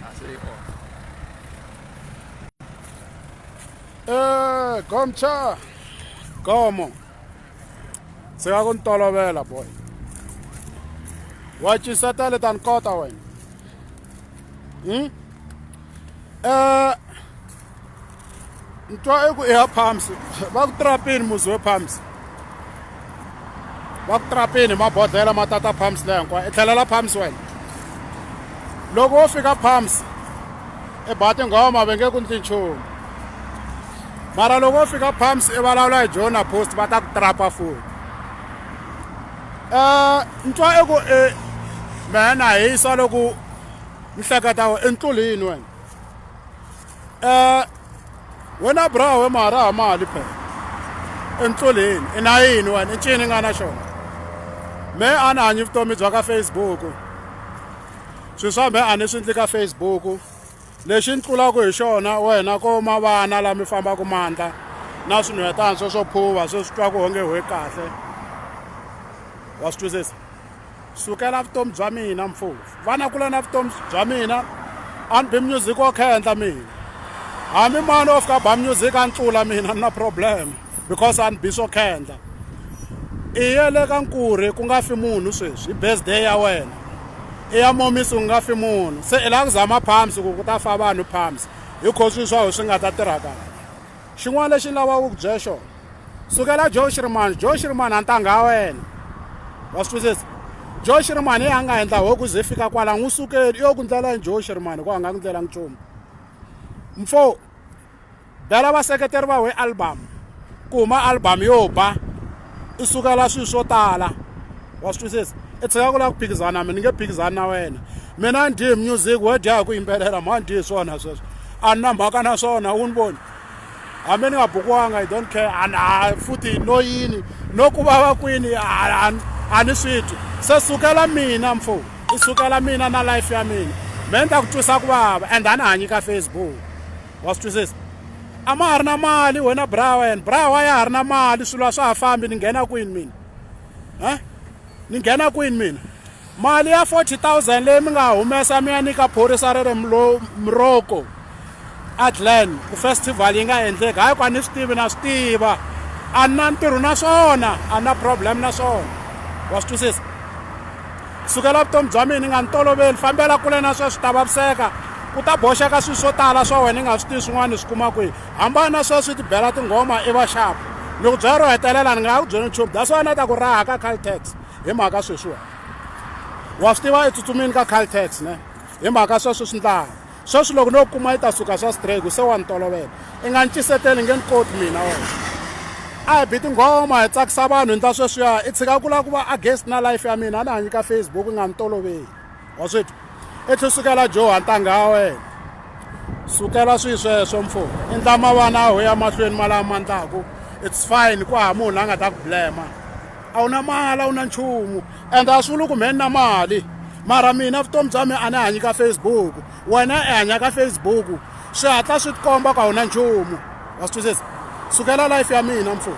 A se yi on. Eh, gomcha. Gomo. Tshika ku ni tolovela boy. Wa ciseta ta ni kota wena. Eh Ntwa i ku i ya Palms va ku trapini muzi we Palms. Va ku trapini mabodhlela ma tata Palms leyi hinkwayo i tlhelela Palms wena. Loko wo fika Palms i ba tinghoma va nge ku ndli nchumu. Mara loko wo fika Palms i vulavula hi Joe na Post va ta ku trapa futhi. Eh ntwa i ku i mehe na hisa loko ni hleketa i ntlulini wena. Eh wena bra we mara ha mali phela entloleni i na yini wena i ncini nga na xona me a ni hanyi vutomi bya ka Facebook swilo swa me a ni swi ndli ka Facebook lexi ni tlulaka hi xona wena ko ma vana la mi fambaka mandla na swinhwetana swo swo phuva swo swi twaku onge we kahle wa swi twisisa sukela vutomi bya mina mfowethu vana kula na vutomi bya mina a ni bi music wo khendla mina hambi mani o fika ba music a ni tlula mina ni na problem because a ni bi swo khendla i ye le ka nkurhi ku nga fi munhu sweswi i birthday ya wena i ya momisi ku nga fi munhu se i lava ku zama palms ku ku ta fa vanhu palms hi kho swilo swa wena swi nga ta tirha kahle Xin'wana lexi ni lavaka ku ku byela xona sukela Joe Shirimani Joe Shirimani a ntangha ya wena wa swi twisisa Joe Shirimani hi a nga endla ho ku ze fika kwala n'wi sukeli i yo ku ndlela yini Joe Shirimani hikuva a nga ku ndlelangi nchumu mfo bela vaseketeri va we album ku huma album yo ba i sukela swilo swo tala wa swi twisisa i tshika ku lava ku phikizana mina ni nge phikizani na wena mina ni dyi hi music we dya hi ku yimbelela mhani dyi hi swona sweswo a ni na mhaka na swona u ni voni hambi ni nga bukiwanga i don't care and futhi no yini no ku vava kwini a ni swi twi se sukela mina mfo i sukela mina na life ya mina me ni ta ku twisa ku vava and a ni hanyi ka Facebook wa swi twisisa a ma ha ri na mali wena bra wena bra wa ya ha ri na mali swilo a swa ha fambi ni nghena kwini mina ha ni nghena kwini mina mali ya 40000 leyi mi nga humesa mi ya nyika phorisa ri ri muroko a Glen ku festival yi nga endleki hayi ku a ni swi tivi na swi tiva a ni na ntirho na swona a na problem na swona wa swi twisisa sukela vutomi bya mina nga ni toloveli fambela kule na sweswo ta vaviseka ku ta boxeka swilo swo tala swa wena i nga swi tivi swin'wana i swi kuma kwihi hambana sweswi ti bela tinghoma i va xapu ni ku byela ro hetelela ni nga ha ku byeli nchumu that's why na ta ku raha ka Caltex hi mhaka sweswiwa wa swi tiva i tsutsumini ka Caltex ne hi mhaka sweswo swi ndlala sweswi loko no kuma yi ta suka swa strike se wa ni tolovela i nga ni ciseteli nge ni koti mina wena a hi bi tinghoma hi tsakisa vanhu hi ndla sweswiya i tshika ku lava ku va against na life ya mina a ni hanyi ka Facebook i nga ni toloveli wa swi twa i tlhe sukela joha ntangha ya wena sukela swi sweswo mfo i ndla mavana a ho ya mahlweni ma lama ndlaku it's fine ku hava munhu la nga ta ku blema a wu na mali a wu na nchumu and a swi vuli ku mhe ni na mali mara mina vutomi bya mina a ni hanyi ka Facebook wena i hanya ka Facebook swi hatla swi tikomba ku a wu na nchumu wa swi twisisa sukela life ya mina mfo.